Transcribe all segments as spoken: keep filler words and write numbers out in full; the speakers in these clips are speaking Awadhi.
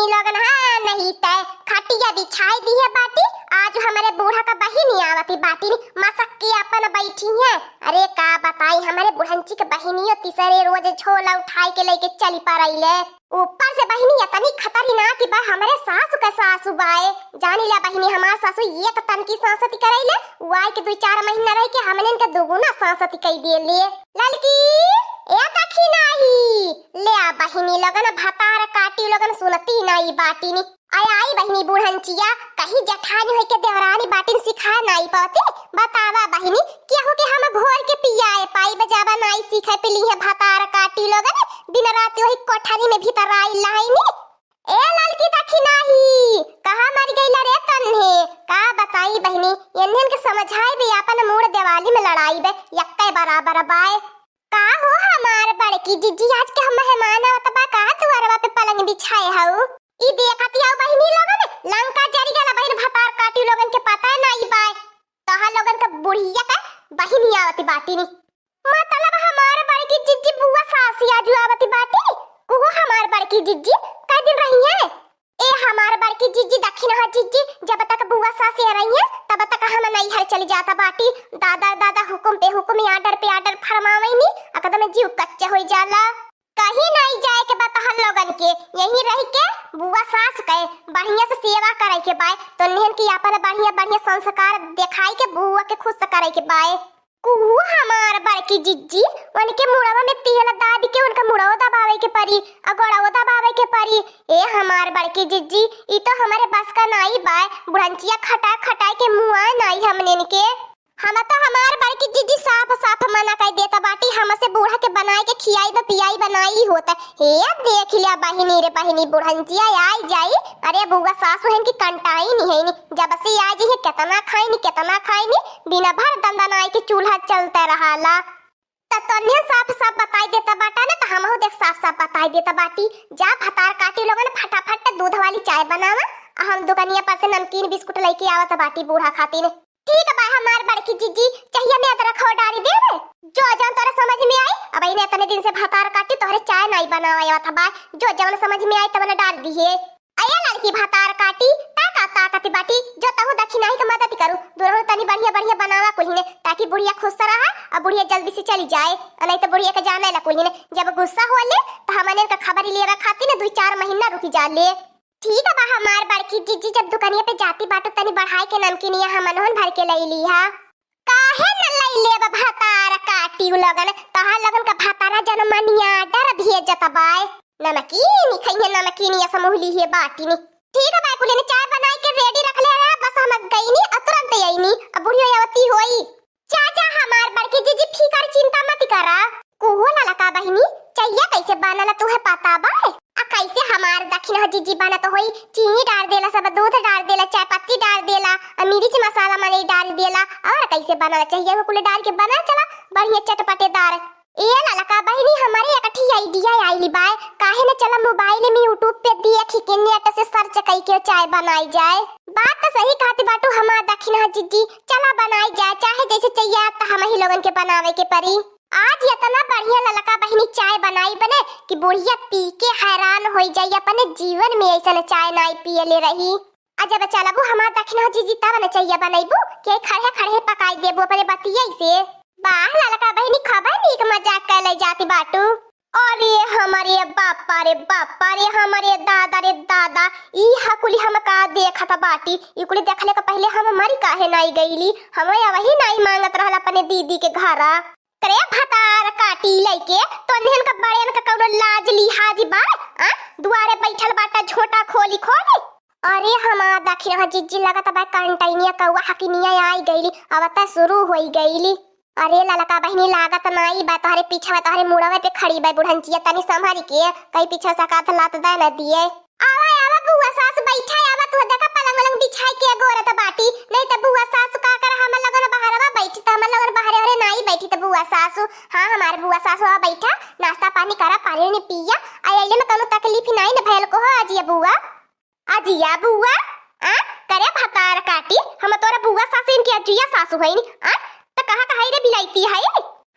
लोगन, हाँ, नहीं तय खटिया बिछाई दिहे बाटी। आज हमरे बूढ़ा का बहिनी आवती बाटी, मसक के अपन बैठी है। अरे का बताई, हमरे बुढ़ंची के बहिनियो तीसरे रोज झोला उठाई के लेके चली पड़ैले। ऊपर से बहिनी इतनी खतरनाक बा, हमरे सासु के सासु बाए। जानी ला बहिनी, हमार सासु एक तनकी सांसती करैले, उ आइ के दुइ चार महीना रह के हमने इनके दुगुना सांसती कई देले। ललकी, ए दखिनाही, ले आ बहिनी लोगन, भतार काटी लोगन सुनती नाई बाटिनी। आई, आई बहिनी बुढ़ंचिया, कहीं जेठानी होई के देवरानी बाटिन सिखाए नाई पावती। बतावा बहिनी, केहू के हम घोर के पियाए पाई, बजावा नाई सीखे पिली है भतार काटी लोगन, दिन रात वही कोठरी में भीतर आई लाइनी। ए ललकी दखिनाही, कहाँ मर गइला रे तन्हे? का बताई बहिनी, एन्हन के समझाई बे, आपन मूड़ देवाली में लड़ाई बे, यक्के बराबर बाए। का हो हमार बड़की जिज्जी, आज के हम मेहमान आवत बा का दुआरवा पे पलंग बिछाए हऊ? ई देखत हऊ बहिनी लोगन, लंका जरि गला बहिन भतार काटी लोगन के पता नाई बाय। तोहा लोगन के बुढ़िया के बहिनी आवत बाटिनी। मतलब हमार बड़की जिज्जी बुआ सासी आजू आवत बाटी। कुहो हमार बड़की जिज्जी, कै दिन रही है? ए हमार बड़की जिज्जी दखिनहा जिज्जी, जब तक बुआ सास यहाँ रही है, तब तक हम नैहर चली जाता बाटी। दादा दादा हुकुम पे हुकुम, आर्डर पे आर्डर फरमावैनी, एकदम जीव कच्चा होइ जाला। कहीं नाई जाए के बा तोहर लोगन के, यहीं रह के बुआ सास के बढ़िया से सेवा करे के बाय। तो नेहन की आपन बढ़िया बढ़िया संस्कार देखाई के बुआ के खुश करे के बाय। कुहू हमार बड़की जिज्जी, उनके मुड़वा में तेल दाबि के उनका मुड़वा दबावे के परी, आ गोड़वा दबावे के परी। ए हमार बड़की जिज्जी, ई तो हमरे बस का नाई बाय, बुढ़ंचिया खटा खटाए के मुआ नाई हमनेन के। हम तो हमार बड़की जिज्जी साफ साफ मना कर देता बाटी, हमसे बूढ़ा के बनाए के खियाई ब पियाई बनाई होता। हे देख लिया बहिनी रे बहिनी, बुढ़ंचिया आई जाई, अरे बुआ सासु हन की कंटाई नहीं है नी, जब से आई जी है कितना खाई नी, कितना खाई नी, दिन भर दंदनाई के चूल्हा चलते रहाला। त तन्हे साफ साफ बताई देता बाटा ना, त हमहू देख साफ साफ बताई देता बाटी। जा भतार काटी लोगन, फटाफट दूध वाली चाय बनावा, आ हम दुकनिया पर से नमकीन बिस्कुट लेके आवत बाटी बूढ़ा खातिर। ठीक बा हमार बड़की जिज्जी, चहिया में अदरक हो डारी देवे, जो जौन तोरा समझ में आई। अब इन्हें इतने दिन से भतार काटी तोहरे चाय नाई बनावा आवत बा, जो जौन समझ में आई तवन डार दिहे। अये लड़की भतार काटी, ता का ताकत बाटी, जो तहु दखिनाही के मदद करू, दुनहु तनी बढ़िया बढ़िया बनावा कुल्हिने, ताकि बुढ़िया खुश रहा और बुढ़िया जल्दी से चली जाए, और नहीं तो बुढ़िया के जाने ला कुल्हिने, जब गुस्सा हो ले तो हमने का खबर लेवे खातिर ना दुई चार महीना रुकी जा ले। ठीक बा हमार बड़की जिज्जी, जब दुकनिया पे जाती बाटू तनी बढ़ाई के नमकीनिया हमनहुन भर के लई लीहा। काहे न लई लेब भतार काटी उ लगन, तहार लगन का भतारा जनमनिया डर भेजत बाय। नमकीनी खइहे, नमकीनिया समूह लीहे बाटिनी। ठीक बा कुलिन, चाय बनाई के रेडी रख ले रहा, बस हम गईनी और तुरंत अइनी, अब बुढ़ियो आवती होई। जा जा हमार बड़की जिज्जी, फिकर चिंता मत करा। कुहो ललका बहिनी, चइया कैसे बनल तुहे पता बा? आ कैसे हमार दखिनहा जिज्जी बनत होई? चीनी डार देला, सब दूध डार देला, चाय पत्ती डार देला, आ मिर्च मसाला मने डार देला। और कैसे बनल चइया, वो कुल डार के बना चला, बढ़िया चटपटेदार। ए ललका बहिनी, हमारे एक ठी आइडिया आइल बा, काहे न चला मोबाइल में YouTube पे देखी के नेट से सर्च कई के चाय बनाई जाए। बात तो सही कहती बाटू हमार दखिनहा जिज्जी, चला बनाई जाए, चाहे जैसे चइया त हम ही लोगन के बनावे के परी। आज इतना बढ़िया ललका बहिनी चाय बनाई बने कि बुढ़िया पी के हैरान होई जाई, अपने जीवन में ऐसन चाय नाई पियले रही। आ जब चलबू हमार दखिनहा जिज्जी तब न चइया बनैबू कि खड़े खड़े पकाई देबू अपने बतिये से। वाह ललका बहिनी, खबर नीक मजाक कर ले जाती बाटू। अरे हमरे बापा रे बापा रे, हमरे दादा रे दादा, ई हकुली हम का देखत बाटी। ई कुली देखले के पहिले हम मरी काहे नाई गईली, हम वही नाई मांगत रहल अपने दीदी के घरा। करे भतार काटी लइके, तोन्हन का बड़ेन का कौनो लाज लिहाज बा? आ? दुआरे बैठल बाटा झोटा खोली खोली। अरे हमार दखिनहा जिज्जी, लगत बा कंटैनिया कौआ हकिनिया आई गईली, अब त शुरू होई गईली। अरे ललका बहिनी, लागत नाई बा, तोहरे पीछे बा, तोहरे मुड़वे पे खड़ी बा बुढ़ंचिया, तनी संभरी के, कहीं पीछे से कात लात दे न दिए। आवा, आवा, बुआ सास बैठा, आवा, तू देखा पलंग वलंग बिछाई के गोरत बाटी, नहीं त बुआ सास का कर हमर लगन बहरवा बैठी, त हमर लगन बहरे हरे नाई बैठी, त बुआ सासु, हाँ, हमार बुआ सासु, आ बैठा, नाश्ता पानी करा, पानी उनी पिया, आ अइले में कौनो तकलीफ नाई न भयल को हो, अजिया बुआ, अजिया बुआ, आ, करे भतार काटी, हम तोरा बुआ सासु इनकी अजिया सासु हईन, आ, त कहा कहाई रे बिलाइती है?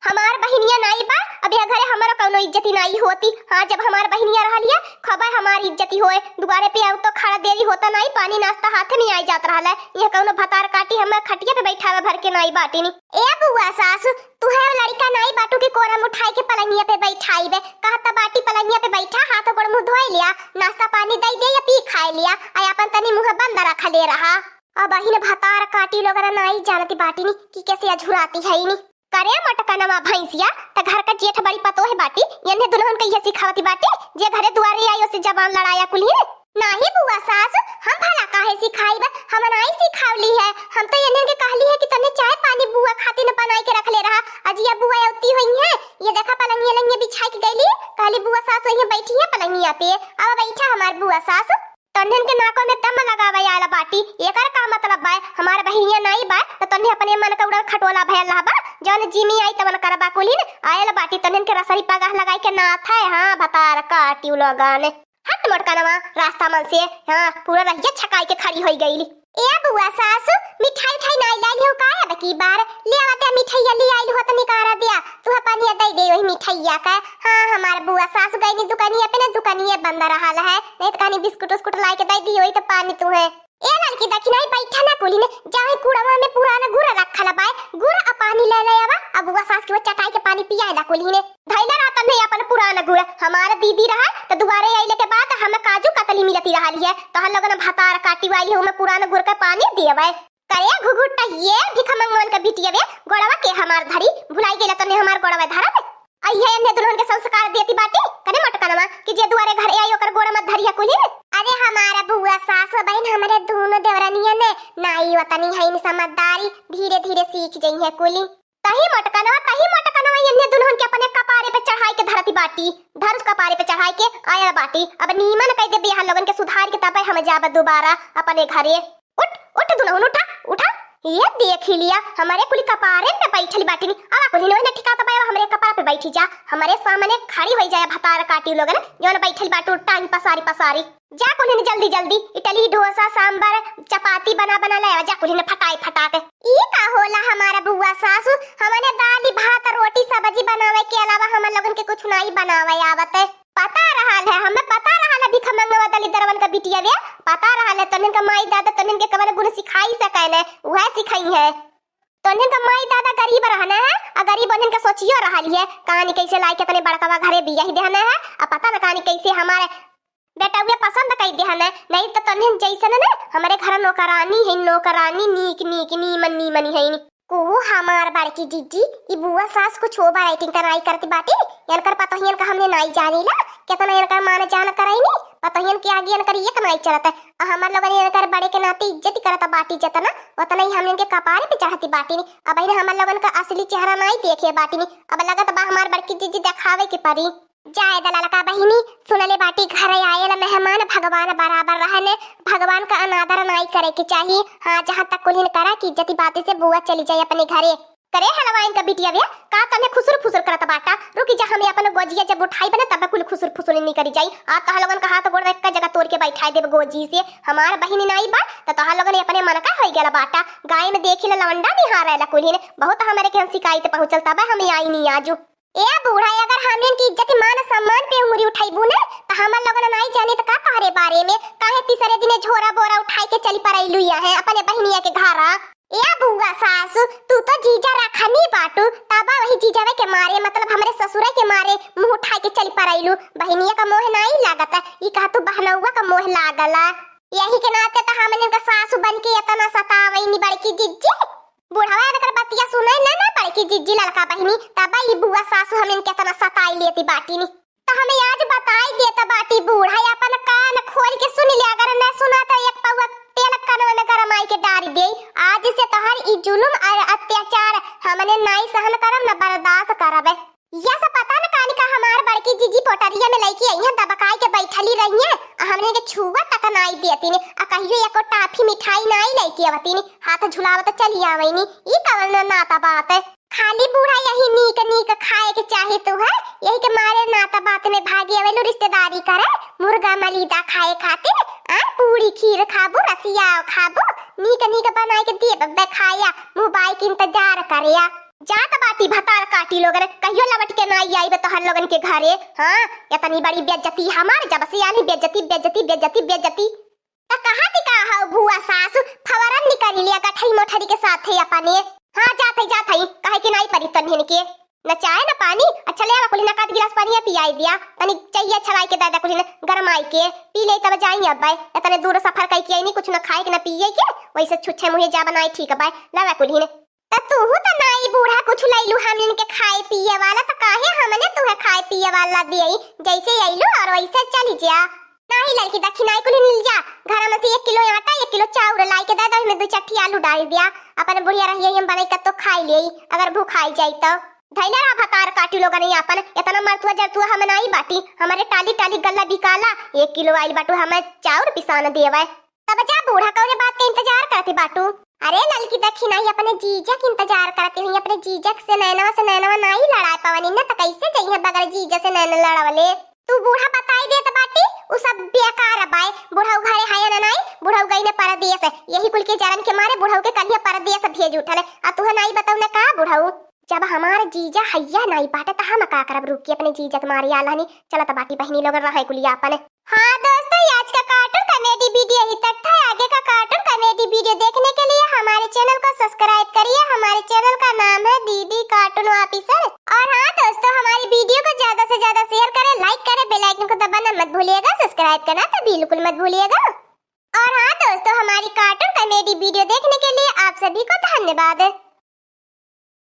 हमार बहिनिया नाई बा, अब यह घरे हमारा कौनो इज्जती नाई होती। हाँ, जब हमार बहिनिया रहल है, खबे हमार इज्जती होए। दुआरे पे आउ तो खड़ा देरी होता नाई, पानी नाश्ता हाथे में आई जात रहल है। यह कौनो भतार काटी हमार खटिया पे बैठावे भर के नाई बाटिनी। ए बुआ सासु, तू है लड़का नाई बाटू के कोरम उठाई के पलंगिया पे बैठाई बे। कहत बाटी पलंगिया पे बैठा, हाथ गोड़ मुँह धोए लिया, नाश्ता पानी दई दे या पी खाए लिया, आ अपन तनी मुँह बंद रख ले रहा। अब अहिन भतार काटी लोगन नाई जानती बाटिनी कि कैसे अझुराती है इनी। करे मोटकनवा भैंसिया, त घर का जेठ बड़ी पतोह बाटी, एन्हे दुल्हन के इहे सिखावती बाटी, जे घरे दुआरे आई ओसे जबान लड़ाया कुल्हिन। नाही बुआ सास, हम भला काहे सिखाइब, हम नाई सिखावली है, हम तो एन्हे के कहली है कि तन्हे चाय पानी बुआ खातिर न बनाई के रख ले रहा, अजिया बुआ अवती होइहैं, ये देखा पलंगिया लंगिया बिछाई के गईली, कहली बुआ सास वहीं बैठी है पलंगिया पे, अब बैठा हमार बुआ सास। तन्हन के नाको में दम लगावे आयल बाटी, एकर का मतलब बा? हमार बहिनिया नाई बा, त तन्हे अपने मन के उड़न खटोला भयल रहबा, जौन जिमी आई तवन करबा कुलिन, आयल बाटी तन्हन के रसरी पगाह लगाई के नाथ है, हाँ, भतार काटी लोगन। हट मोटकनवा, रास्ता मन से, हाँ, पूरा रहिया छकाई के खड़ी होई गईली। ए बुआ सासु, मिठाई उठाई नाई लाइल हो का अब की बार? ले आवते मिठाइया ले आइल हो त निकारा दिया, तू अपन ये दे दे वही मिठाइया का। हाँ, हमार बुआ सासु गईनी दुकानिया पे ना, दुकानिया बंद रहल है, नहीं त कहानी बिस्कुट उस्कुट लाई के दे दी होई त पानी तू है। ए लड़की दखिनाई बैठा ना कुली ने, जाओ कुड़वा में पुराना गुड़ रखल बाय, गुड़ आ पानी ले ले आवा। अब बुआ सास के वो चटाई के पानी पियाए ला कुली ने। धैले रहतन है अपन पुराना गुड़, हमार दीदी रहा त दुआरे आइले के बाद हम काजू कतली मिलती रहली है, तोहर लोगन भतार काटी वाली हूँ मैं पुराना गुड़ का पानी देवे। करे घुघुटा ये भिखमंगवन का बिटिया बे, गोड़वा के हमार धरी, भुलाई गेला तने हमार गोड़वा धरत। अइहे एन्हे दुल्हन के संस्कार देती बाटी, कने मोटकनवा कि जे दुआरे घरे आई ओकर गोड़ मत धरिया कुली। अरे हमारा बुआ सास बहन हमरे दोनों देवरनिया ने नाई वतनी है समझदारी, धीरे धीरे सीख जइहे कुली। तही मोटकनवा, तही मोटकनवा एन्हे दुल्हन के अपने कपारे पे चढ़ाई के धरती बाटी, धर कपारे पे चढ़ाई के आयल बाटी। अब नीमन कह दे बियाह लोगन के सुधार के तबे हम जाब दोबारा अपने घरे। उठ, उठ दुल्हन, उठा, उठा। ये देख ही लिया, हमारे कुली कपारे पे बैठल बाटिनी। आवा कुली नोहे ठिकाता बायो, हमरे कपार पे बैठी जा, हमारे सामने खड़ी होई जाए भतार काटी लोगन, जौन बैठल बाटू टांग पसारी पसारी। जा कुली ने जल्दी जल्दी इडली, डोसा, सांबर, चपाती बना बना ले आवा, जा कुली ने फटाई फटाक। ई का होला हमारा बुआ सासु, हमने दाली भात रोटी सब्जी बनावे के अलावा हमन लोगन के कुछ नाई बनावे आवत है। पता रहल है, हमें पता रहल है, भिखमंगवा दलिद्रवन का बिटिया बे, पता रहल है, तोहन का माई दादा तोहन के कवन गुण सिखाई सके ने, उहे सिखाई है। तोहन का माई दादा गरीब रहने है, आ गरीब ओहन का सोचियो रहल है, कहानी कैसे लाई के तने बड़कवा घरे बियाही देहने है, आ पता न कहानी कैसे हमारे बेटउए पसंद कई देहने, नहीं तो तोहन जैसन ने हमारे घर नौकरानी है, नौकरानी नीक नीक, नीमन नीमन है। कुहू हमार बड़की जीजी, ई बुआ सास कुछ over acting त नाई करती बाटी। इनकर पतोहियन का हमने नाई जानीला, केतना इनकर मान जान करैनी, पतोहियन के आगे इनकर एक नाई चलत है। आ हमर लोगन इनकर बड़े के नाते इज्जत करत बाटी, जतना ओतना ही हम इनके कपारे पे चढ़ती बाटी नी। अब इन्हें हमर लोगन का असली चेहरा नाई देखे बाटी नी। अब लगत बा हमार बड़की जीजी देखावे के परी। जाए द ललका बहिनी, सुनले बाटी घरे आयल मेहमान भगवान बराबर रहने, भगवान का अनादर नाई करे के चाही। हाँ, जहाँ तक कुलिन करा कि इज्जती बाती से बुआ चली जाए अपने घरे। करे हलवाइन का बिटिया बे, का तने खुसुर फुसुर करत बाटा? रुकी जा, हमें अपन गोजिया जब उठाई बने तब कुल खुसुर फुसुर निकरी जाई। आ तोहर लोगन का हाथ गोड़ एक जगह तोड़ के बैठाई देब गोजी से। हमार बहिनी नाई बा, त तोहर लोगन अपने मन का होई गल बाटा। गाय में देखी ला लवंडा निहार रहला कुलिन, बहुत हमरे के हम शिकायत पहुँचल तब हमें आई नी आजू। ए बूढ़ा, अगर हमन की इज्जत मान सम्मान पे उंगली उठाइबू ने, त हमर लोगन नाई जाने त का तोहरे बारे में, काहे तीसरे दिने झोरा बोरा उठाई के चली परैलू है अपने बहिनिया के घरा। ए बुआ सासु, तू तो जीजा रखनी बाटू, तबा वही जीजावे के मारे, मतलब हमरे ससुरे के मारे मुंह उठाई के चली परैलू। बहिनिया का मोह नाई लागत, ई कहा तू बहनउआ का मोह लागला। यही के नाते त हमन इनका सासु बन के इतना सतावैनी बड़की जिज्जी। बुढ़वा इनकर बतिया सुने न, न बड़की जिज्जी ललका बहिनी, तब ई बुआ सासु हम इनके इतना सताई लेती बाटी नी। त हमें आज बताई देत बाटी बूढ़ा, अपन कान खोल के सुन ले, अगर न सुना त एक पौआ तेल कनवा में गरमाई के डारी दे। आज से तोहर ई जुलुम और अत्याचार हमने नाई सहन करब, न बर्दाश्त करब। या से पता न कानी का हमार बड़की जीजी पोटरिया में लइके आई हैं, दबकाई के बैठली रही हैं, आ हमने के छुआ तक नाई देती ने, आ कहियो एको टाफी मिठाई नाई लइके आवती ने, हाथ झुलावत चली आवैनी। ई कवन नाता बात है? खाली बूढ़ा यही नीक नीक खाए के चाही तू है, यही के मारे नाता बात में भागी आवेलू रिश्तेदारी करे, मुर्गा मलीदा खाए खातिर, आ पूरी खीर खाबू, रसिया खाबू, नीक नीक बनाए के देब बे खाया, मुँह बाई के इंतजार करया। जात बाटी भतार काटी लोगन, कहियो लवट के नाई आइबे तोहर लोगन के घरे। हाँ, इतनी बड़ी बेइज्जती हमार, जब से आनी बेइज्जती, बेइज्जती, बेइज्जती, बेइज्जती। त कहा थी का हौ भुआ सासु, फवरन निकरी लिया गठरी मोठरी के साथे अपने। हाँ, जात हई, जात हई, काहे कि नाई परी तन्हिन के। न चाय न पानी, अच्छा ले आवा कुली न कात गिलास पानी पियाई दिया, तनी चाहिए छवाई के दादा कुली न गरमाई के, पी ले तब जाई अब। इतने दूर सफर कई के आईनी, कुछ न खाए के न पिए के, वैसे छुच्छे मुहे जा बनाई ठीक बाय, लावा कुली न। त तूहू त नाई बूढ़ा कुछ लैलू हमन के खाए पिए वाला, त काहे हमने तुहे खाए पिए वाला दियई? जैसे अइलू और वैसे चली जा। नाही लड़की दखिनाई कुली नील जा, घर में से एक किलो आटा, एक किलो चाउर लाई के दे दे, में दो चट्टी आलू डाल दिया, अपन बुढ़िया रहिए हम बनाई कत्तो खाई लेई, अगर भूख आई जाई तो। धैले रहा भतार काटी लोगन ही आपन, इतना मरतुआ जरतुआ हम नाई बाटी, हमारे टाली टाली गल्ला बिकाला, एक किलो आइल बाटू हमें चाउर पिसान देवे। तब जा बूढ़ा, कौने बात के इंतजार करती बाटू? अरे ललकी दखिनाई अपने जीजा के इंतजार करती हुई, अपने जीजा से नैनवा से नैनवा नाई लड़ाए पवनी न, त कैसे जइहे बगैर जीजा से नैन लड़वले? तू बूढ़ा बताई देत बाटी, उ सब बेकार बाय। बुढ़ऊ घरे है न नाई, बुढ़ऊ गई न परदेस, यही कुल के जरन के मारे बुढ़ऊ के कलिया परदेस भेज उठल। आ तुहे नाई बताऊ न का बुढ़ऊ? जब हमार जीजा हैया नाई बाटे त हम का करब? रुकी अपने जीजा के मारे आलहनी, चलत बाटी बहिनी लोग रहे कुलिया अपन। हाँ दोस्तों, ये आज का कार्टून कॉमेडी वीडियो ही तक था। आगे का कार्टून कॉमेडी वीडियो देखने के लिए हमारे चैनल को सब्सक्राइब करिए। हमारे चैनल का नाम है दीदी कार्टून ऑफिसर। और हाँ दोस्तों, हमारी वीडियो को ज्यादा से ज्यादा शेयर करें, लाइक करें, बेल आइकन को दबाना मत भूलिएगा, सब्सक्राइब करना तो बिल्कुल मत भूलिएगा। और हाँ दोस्तों, हमारी कार्टून कॉमेडी वीडियो देखने के लिए आप सभी को धन्यवाद।